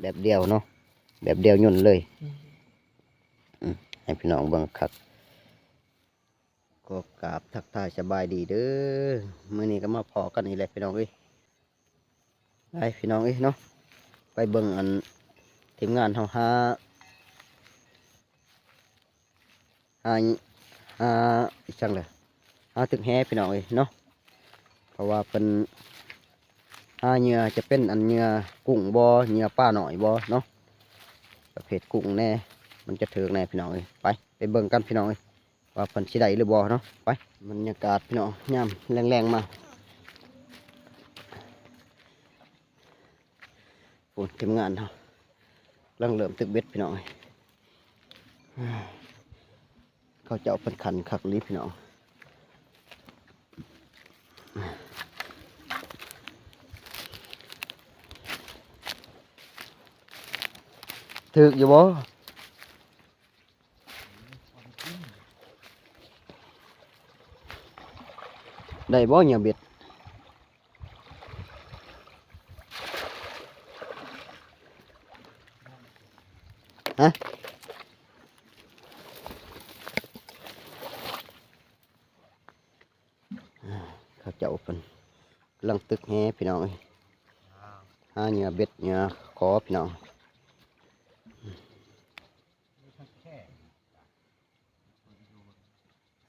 ບບດຽວເນາະ ແບບດຽວຫຍຸ້ນເລີຍ. ອືມ ໃຫ້ພີ່ນ້ອງເບິ່ງຄັກ. ຂໍກາບທັກທາຍສະບາຍດີເດີ. ມື້ນີ້ກໍມາພໍ້ກັນອີກແລ້ວພີ່ນ້ອງເອີຍ. ໄປພີ່ນ້ອງເອີຍເນາະ ໄປເບິ່ງອັນທີມງານເຮົາຫາ ຫາ ຫາອີ່ຫຍັງລະ ຫາຕຶກແຫພີ່ນ້ອງເອີຍເນາະ. ເພາະວ່າເພິ່ນຫາເຫຍື່ອ ຈະເປັນອັນເຫຍື່ອກຸ້ງບໍ່ ເຫຍື່ອປານ້ອຍບໍ່ເນາະ ປະເພດກຸ້ງແດ່ ມັນຈະຖືກແດ່ພີ່ນ້ອງເອີຍ. ໄປ ໄປເບິ່ງກັນພີ່ນ້ອງເອີຍ ວ່າເພິ່ນຊິໄດ້ຫຼືບໍ່ເນາະ. ໄປ ບັນຍາກາດພີ່ນ້ອງ ຍາມແລງໆມາ ພຸ້ນ ທີມງານເຮົາກຳລັງເລີ່ມຕຶກເບັດພີ່ນ້ອງເອີຍ. ເຂົາເຈົ້າເພິ່ນຂັນຄັກອີ່ຫຼີພີ່ນ້ອງ. ຖືກຢູ່ບໍ່? ໄດ້ບໍ່ເຫຍື່ອເບັດ? ຮະ? ເຂົາເຈົ້າເພິ່ນກຳລັງຕຶກແຫພີ່ນ້ອງເອີຍ ຫາເຫຍື່ອເບັດເຫຍື່ອຂໍພີ່ນ້ອງ.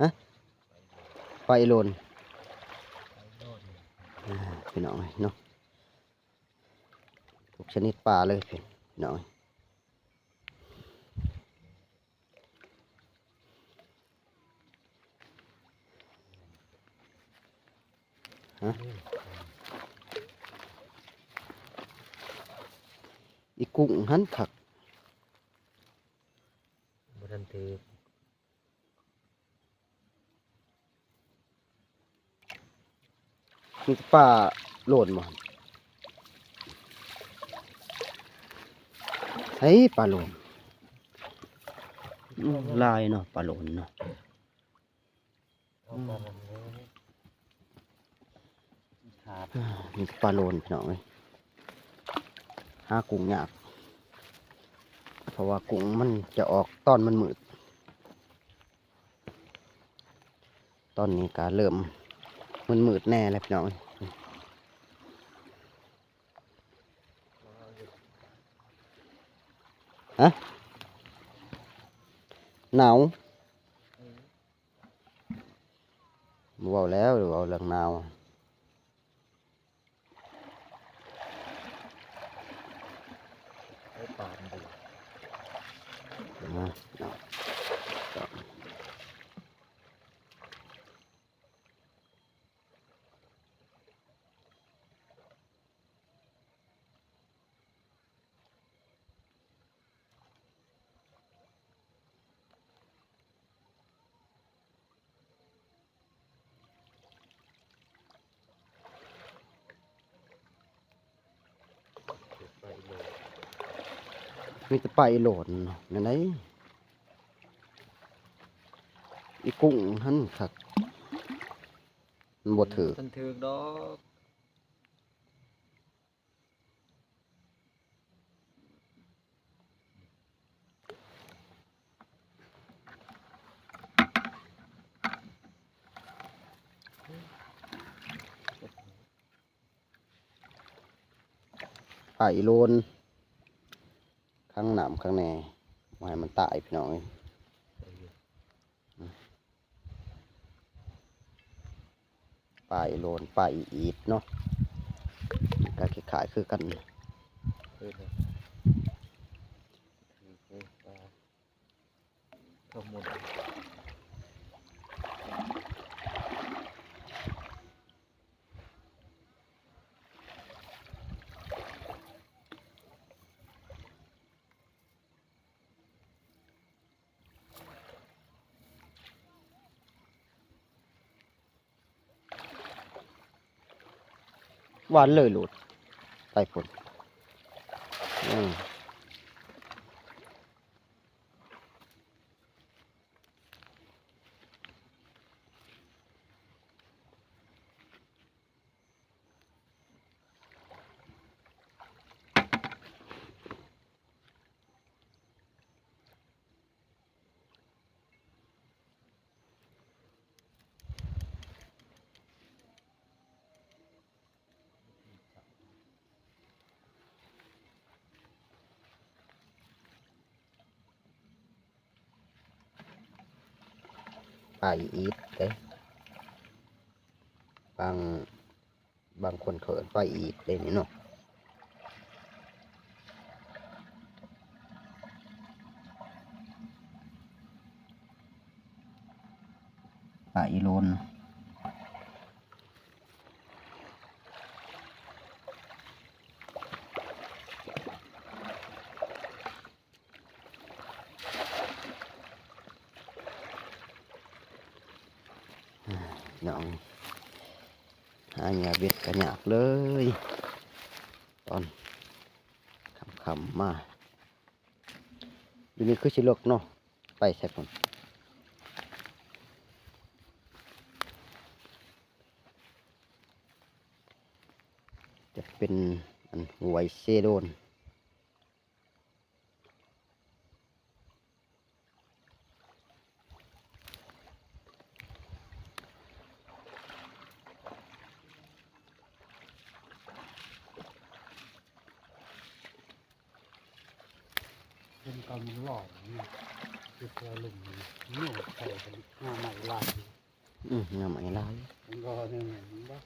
ຮະ? ປາອີໂລນ ອ່າ ພີ່ນ້ອງເອີຍເນາະ ທຸກຊະນິດປາເລີຍພີ່ນ້ອງເອີຍ. ຮະ? ອີກຸ້ງຫັ້ນຄັກ ບໍ່ທັນຖືກ. ມີແຕ່ປາໂລນບໍ່? ໃສປາໂລນ? ອືມ ຫຼາຍເນາະ ປາໂລນເນາະ. ອືມ ມີແຕ່ປາໂລນພີ່ນ້ອງເອີຍ ຫາກຸ້ງຍາກ ເພາະວ່າກຸ້ງມັນຈະອອກຕອນມັນມືດ. ຕອນນີ້ກະເລີ່ມມືດໆແດ່ແລ້ວພີ່ນ້ອງເອີຍ. ຮະ? ໜາວ? ເວົ້າແລ້ວ ເວົ້າເລື່ອງໜາວ. ໄດ້ປານດີ ມາເນາະ. ມີແຕ່ປາອີໂລນເນາະ ແນວໃດ ອີກຸ້ງຫັ້ນຄັກ ມັນບໍ່ຖືກ ບໍ່ທັນຖືກດອກ. ປາອີໂລນ ຂັງນ້ຳຂັງແນ່ ບໍ່ໃຫ້ມັນຕາຍພີ່ນ້ອງເອີຍ. ປາອີໂລນ ປາອີອີດເນາະ ກໍຄ້າຍໆຄືກັນ. ຫວ່ານເລີຍໂລດ ໄປພຸ້ນ. ອືມ. າອີດເດ້ ບາງ ບາງຄົນເຂົາເອີ້ນປາອີດເດ້ນີ້ເນາະ. ປາອີໂລນ. ພີ່ນ້ອງ ຫາເຫຍື່ອເບັດກໍຍາກເລີຍ ຕອນຄ່ຳໆມາ. ຢູ່ນີ້ຄືຊິເລິກເນາະ ໄປໃສພຸ້ນ. ຈະເປັນອັນຫ້ວຍເຊໂດນ. ເປັນກຳລັງຫຼອຍນີ້ ເກັບແລ້ວລົງນີ້ ນີ້ໃສ່ກັນ ໜໍ່ໄມ້ຫຼາຍ. ອືມ ໜໍ່ໄມ້ຫຼາຍ ມັນກໍແນວນັ້ນບໍ່?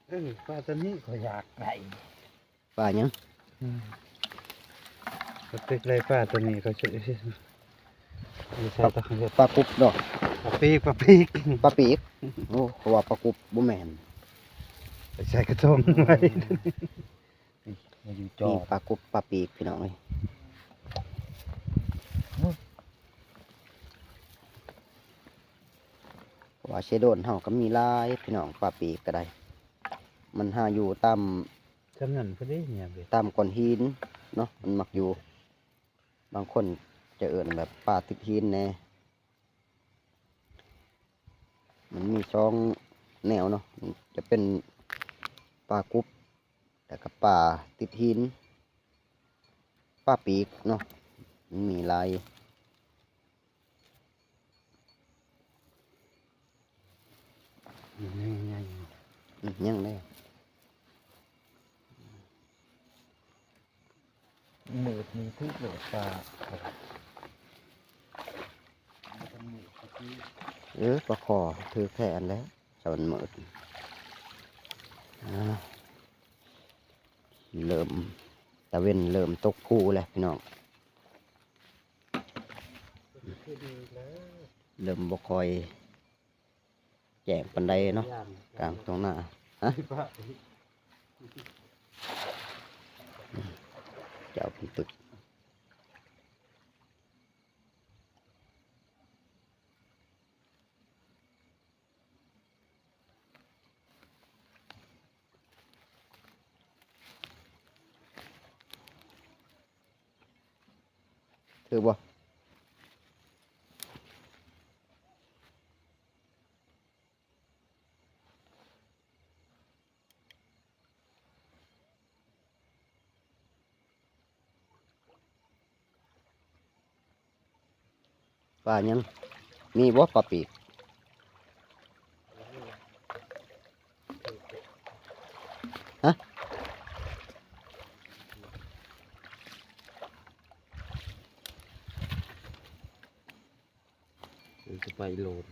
ເອີ ປາຕົວນີ້ຂ້ອຍຢາກໄດ້. ປາຫຍັງ? ອືມ ກະຕິກໄດ້ປາຕົວນີ້ ຂ້ອຍຊິ ຊິໃສ່ ປາ ຕະ ປາກຸບເນາະ ປາປີກ ປາປີກ ປາປີກ. ໂອ້ ເຂົາວ່າປາກຸບ ບໍ່ແມ່ນ ໄປໃສ່ກະຕົງໄວ້. ນີ້ ມາຢູ່ຈອບ ມີປາກຸບປາປີກ ພີ່ນ້ອງເອີຍ. ເພາະວ່າເຊໂດນເຮົາກໍມີຫຼາຍພີ່ນ້ອງ ປາປີກກໍໄດ້ ມັນຫາຢູ່ຕາມ ສ່ຳນັ້ນພໍດີ ຕາມກ້ອນຫີນເນາະ ມັນມັກຢູ່. ບາງຄົນຈະເອີ້ນແບບປາຕິດຫີນແດ່. ມັນມີສອງແນວເນາະ ຈະເປັນປາກຸບ ແລ້ວກໍປາຕິດຫີນ ປາປີກເນາະ ມັນມີຫຼາຍ. ຍັງ ຍັງ ອືມ ຍັງແດ່. ມືດນີ້ຖືກໂລດປາ ເອີ ປາຄໍຖືກແທ້ຫັ້ນແຫຼະ ຖ້າມັນມືດ. ອ່າ ເລີ່ມ ຕາເວັນເລີ່ມຕົກພູແລ້ວພີ່ນ້ອງ ເລີ່ມບໍ່ຄ່ອຍ ແຈ້ງປານໃດເນາະ ກາງທົ່ງນາ. ຮະ? ເຈົ້າເພິ່ນຕຶກ ຖືກບໍ່? ປາຫຍັງ? ມີບໍ່ປາປີກ? ຮະ? ຖືກແຕ່ປາອີໂລນ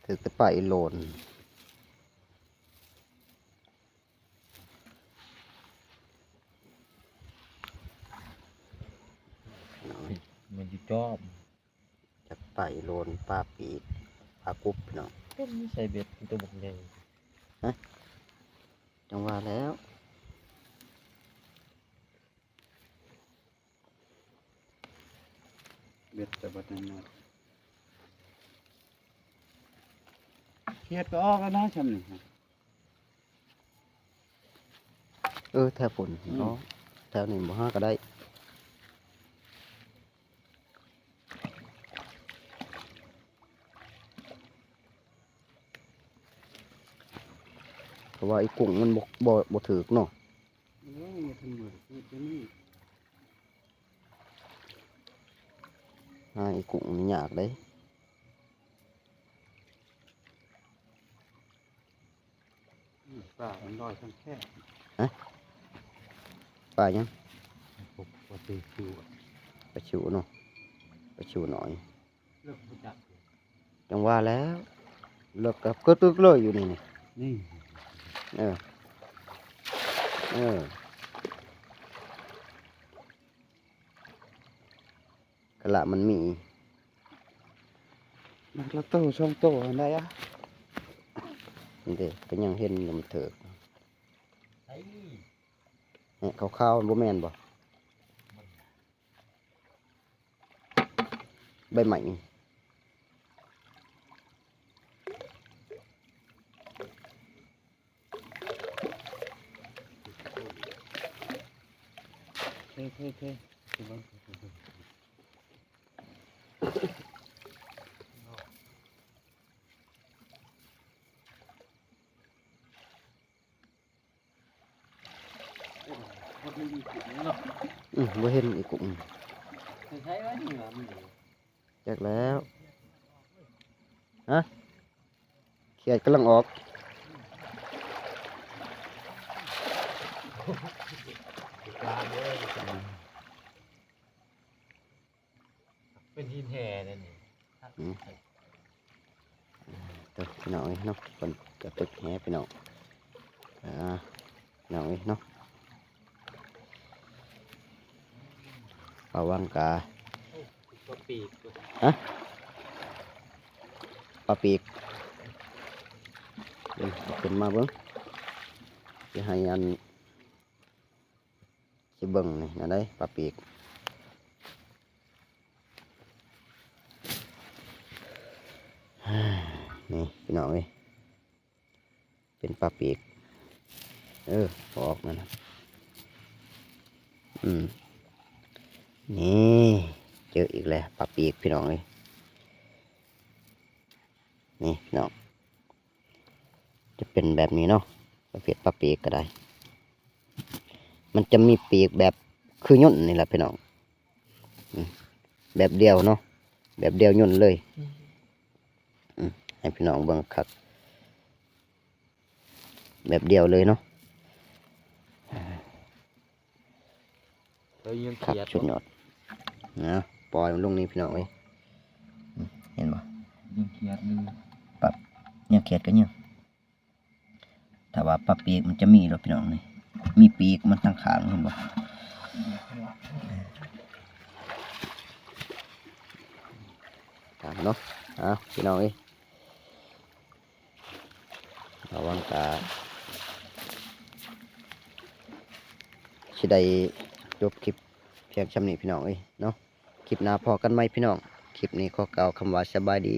ຖືກແຕ່ປາອີໂລນ. ມັນຢູ່ຈອບ ຈັກປາອີໂລນ ປາປີກ ປາກຸບເນາະ. ເປັນໃສ່ເບັດຕົວບັກໃຫຍ່. ຮະ? ຈັ່ງວ່າແລ້ວ. ເບັດຈະບໍ່ໄດ້ນອນ ຂຽດກໍອອກແລ້ວນະ ຊ່ຳນີ້. ເອີ ແຖວພຸ້ນ ອືມ ເນາະ ແຖວນີ້ບໍ່ຫາກໍໄດ້ ເພາະວ່າອີກຸ້ງມັນບໍ່ ບໍ່ ບໍ່ຖືກເນາະ. ໂອ້ຍ ມັນເປັນມື້ຄືຕົວນີ້ ຫາອີກຸ້ງນີ້ຍາກເດ້. ອືມ ປາມັນລອຍທາງແຄບ. ຮະ? ປາຫຍັງ? ປາຊິວ ປາຊິວເນາະ ປາຊິວນ້ອຍ. ຈັ່ງວ່າແລ້ວ ເລິກກໍຄືຕຶກເລີຍຢູ່ນີ້ ນີ້ ນີ້ ເອີ ເອີ ກະລະມັນມີ ມັນລະໂຕສອງໂຕຫັ້ນໄດ໋ອະ ນີ້ເດ້ ກໍຍັງເຫັນຢູ່ ມັນຖືກ ໃສ ແຫະ ຂາວໆ ບໍ່ແມ່ນບໍ່? ໃບໄມ້ ເທ ເທ ເທ ເທ ເບິ່ງ. ອືມ ບໍ່ເຫັນອີກກຸ້ງ ໄປໃສວະນີ້ວະ ມັນ ຈັກແລ້ວ ຮະ ຂຽດກຳລັງອອກ. ເປັນຫີນແຮ່ແລ້ວນີ້ ອືມ ເອີ ພີ່ນ້ອງເອີຍເນາະ ເພິ່ນກະຕຶກແຮ່ພີ່ນ້ອງ ອ່າ ພີ່ນ້ອງເອີຍເນາະ ປາວັງກາ ປາປີກ ຮະ ປາປີກ ເບິ່ງ ເອົາຂຶ້ນມາເບິ່ງ ຊິໃຫ້ອັນ ຊິເບິ່ງນີ້ ແນວໃດ ປາປີກ ນີ້ພີ່ນ້ອງເອີຍ ເປັນປາປີກ ເອີ ອອກນັ້ນນະ ອືມ ນີ້ ເຈີອີກແລ້ວ ປາປີກ ພີ່ນ້ອງເອີຍ ນີ້ພີ່ນ້ອງ. ຈະເປັນແບບນີ້ເນາະ ປະເພດປາປີກກໍໄດ້ ມັນຈະມີປີກແບບຄືຍົນນີ້ແຫຼະພີ່ນ້ອງ ອືມ ແບບດຽວເນາະ ແບບດຽວຍົນເລີຍ ອືມ ອືມ ໃຫ້ພີ່ນ້ອງເບິ່ງຄັກ ແບບດຽວເລີຍເນາະ. ເອີ ຍັງຂຽດ ຄັກສຸດຍອດ ນະ ປ່ອຍມັນລົງນີ້ພີ່ນ້ອງເອີຍ ເຫັນບໍ່ ຍັງຂຽດຢູ່ ປັບ ຍັງຂຽດກໍຍັງ ຖ້າວ່າປາປີກມັນຈະມີໂລດພີ່ນ້ອງນີ້ ມີປີກມັນທັງຂ້າງ ເຫັນບໍ່ ຕາມເນາະ ເອົາ ພີ່ນ້ອງເອີຍ ລະຫວ່າງກະຊິໄດ້ຈົບຄລິບພຽງຊ່ຳນີ້ພີ່ນ້ອງເອີຍເນາະ ຄລິບໜ້າພໍ້ກັນໃໝ່ພີ່ນ້ອງ ຄລິບນີ້ຂໍກ່າວຄຳວ່າສະບາຍດີ.